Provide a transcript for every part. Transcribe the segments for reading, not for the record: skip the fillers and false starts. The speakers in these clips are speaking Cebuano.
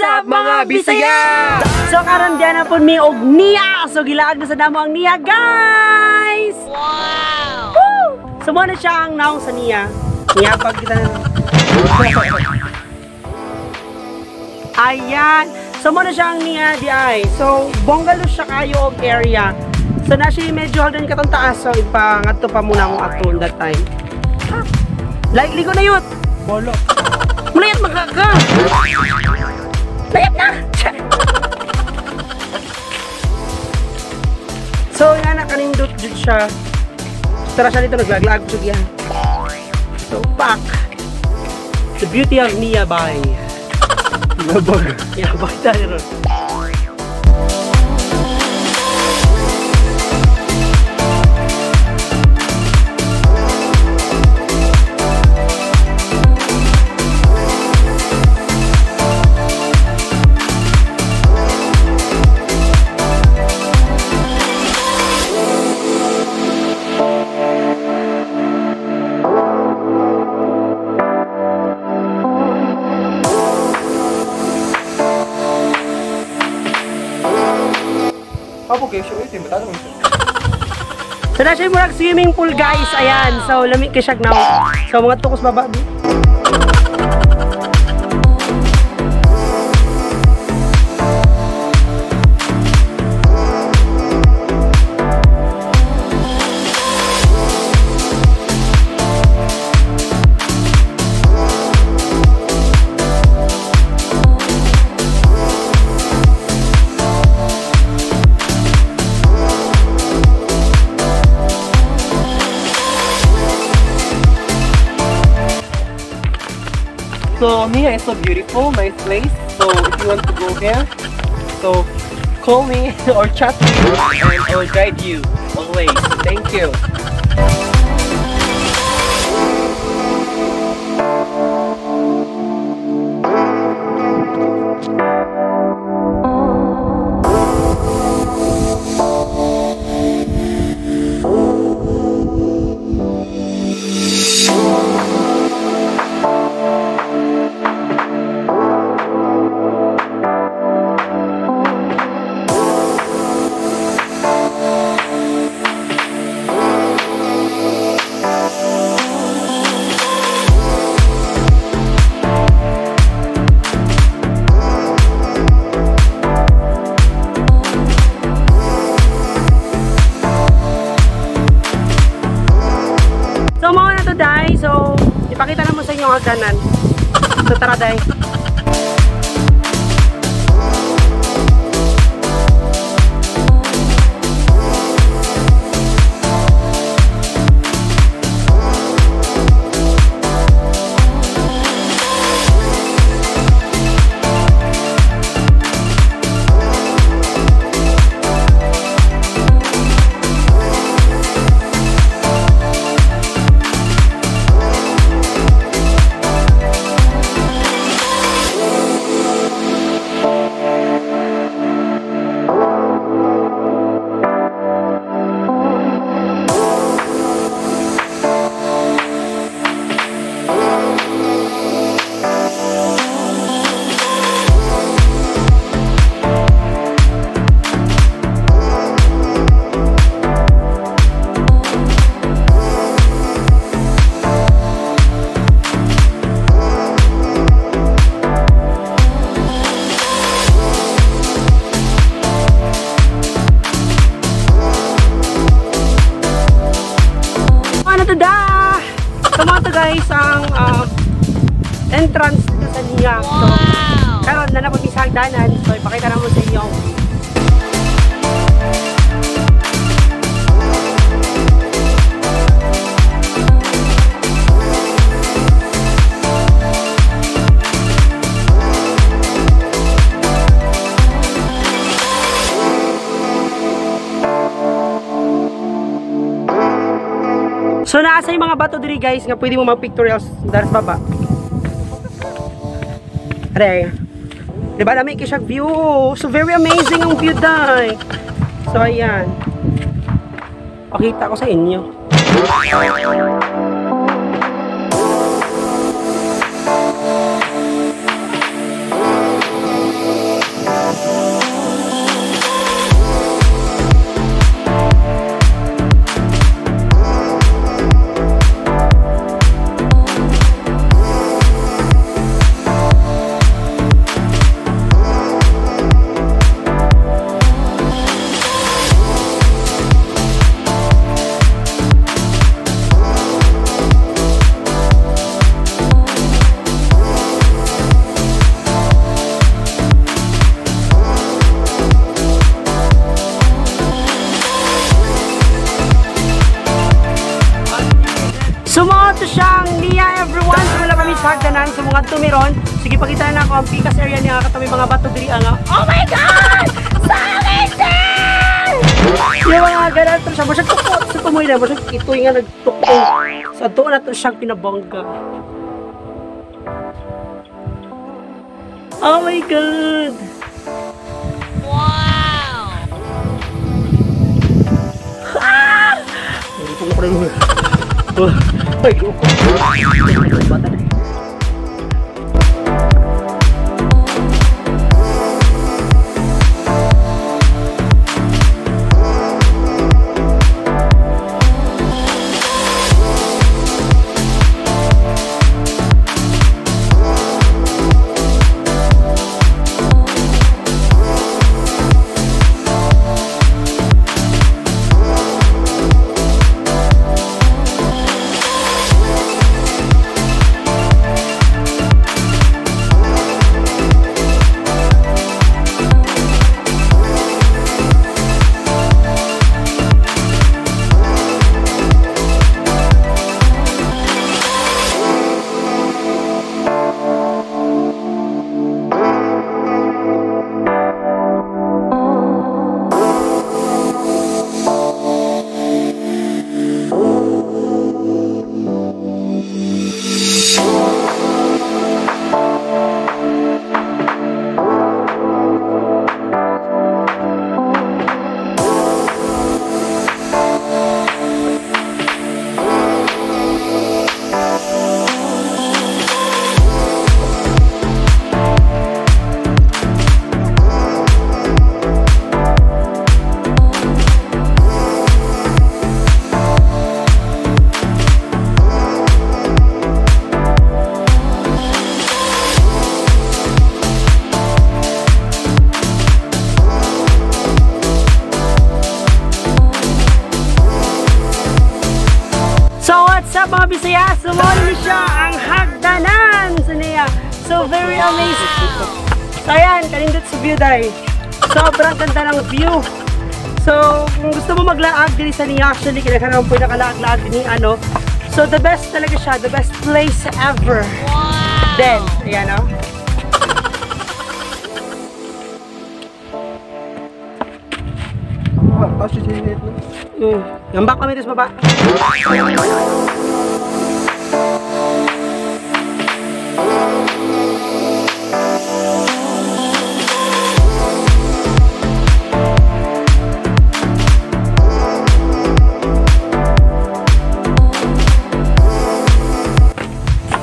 up, mga Bisaya? So karon diyan na po mi og Niya. So gilaag na sa damo ang Niya, guys. Wow! Woo! So mo na siya ang naong sa Niya. Niya pag kita na. Ayan. So mo na siya ang Niya di ay. So bungalow siya kayo og area. So na siya medyo hagdan katong taas. So ipangadto pa muna akong aton that time. Ha? Like ligo na yun. Bolo. Mulayat magkaka. Layat na. So nga na kanindot jud siya. Tara siya dito naglaglag jud yan. So back. The beauty of Niya Bay. Nabag. Yeah, bakit tayo ron? So na siya murag swimming pool, guys. Ayan. So lamig kay siya now. So mga tukos baba. So Niya is so beautiful, nice place. So if you want to go there, so call me or chat me and I will guide you always. Thank you. So mao na to, day. So ipakita na mo sa inyo ang hagdanan. So tara, day. So mga to, guys, ang entrance dito sa Niya. So, Wow! karon na napag sa hagdanan. So ipakita na mo sa inyo ang view. So naasa yung mga bato diri, guys, nga pwede mo mag-pictorials dar sa baba. Are. Diba lami kay siya view? So very amazing ang view, day. So ayan. Pakita ko sa inyo. So mao to siyang niya, everyone. So wala kami sa hagdanan. So mga tumiron. Sige, pakita na ako ang pikas area niya. Katong may mga bato diri nga. Oh my God! So amazing! Yung mga ganun to siya. Masya tukot sa tumoy na. Masya ito'y nga nagtukot. So doon na to siyang pinabongga. Oh my God! Wow! Ah! Ay, bata na. So what's up, mga Bisaya? So mao ni siya ang hagdanan sa niya. So very amazing. So ayan, kanindot sa view dai. Sobrang ganda ng view. So kung gusto mo maglaag diri sa niya, actually kinahanglan po nakalaag-laag ni ano. So the best talaga siya, the best place ever. Wow! Then, ayan oh. Ngambak kami sa baba.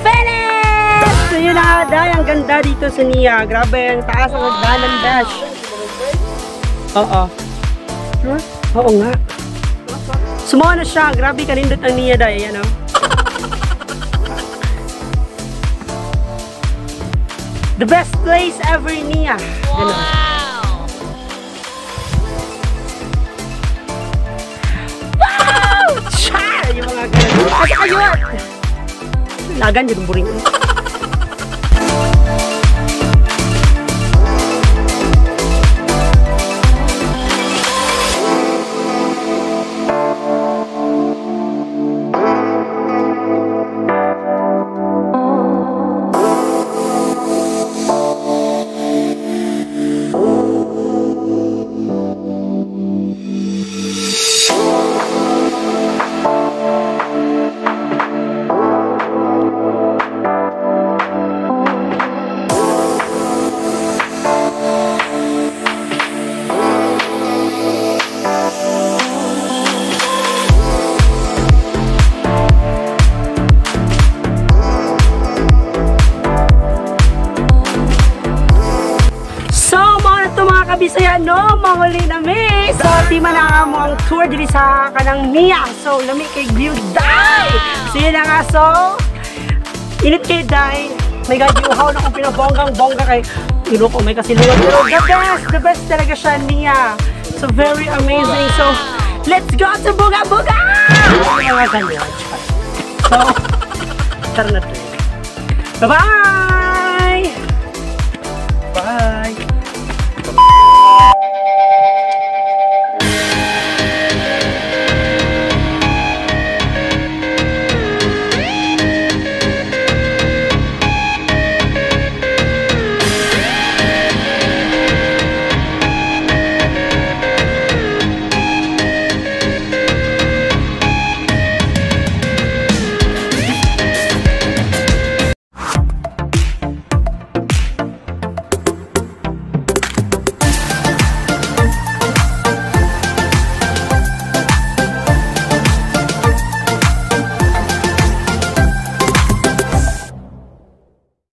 Finish! So yun na, dahil ang ganda dito sa niya. Grabe, ang taas ang hagdanan, besh. Oo. Sure? Oo nga. Sumuha na siya. Grabe, kanindot ang niya dahil. Ayan o. The best place ever niya. Ganun. Wow! Wow! Char! Yung mga ganun. Kasi kayo! Lagan, yung buring. Bisaya, no, manguli na mi. So, di man na mo ang tour diri sa kanang niya. So, lami kay view dai. So, yun na nga. So, init kay dai. May God, uhaw na kong pinabonggang bongga kay ino ko may kasilungan. Pero the best talaga siya niya. So, very amazing. So, let's go to Buga Buga! So, tara na. Bye-bye! Bye!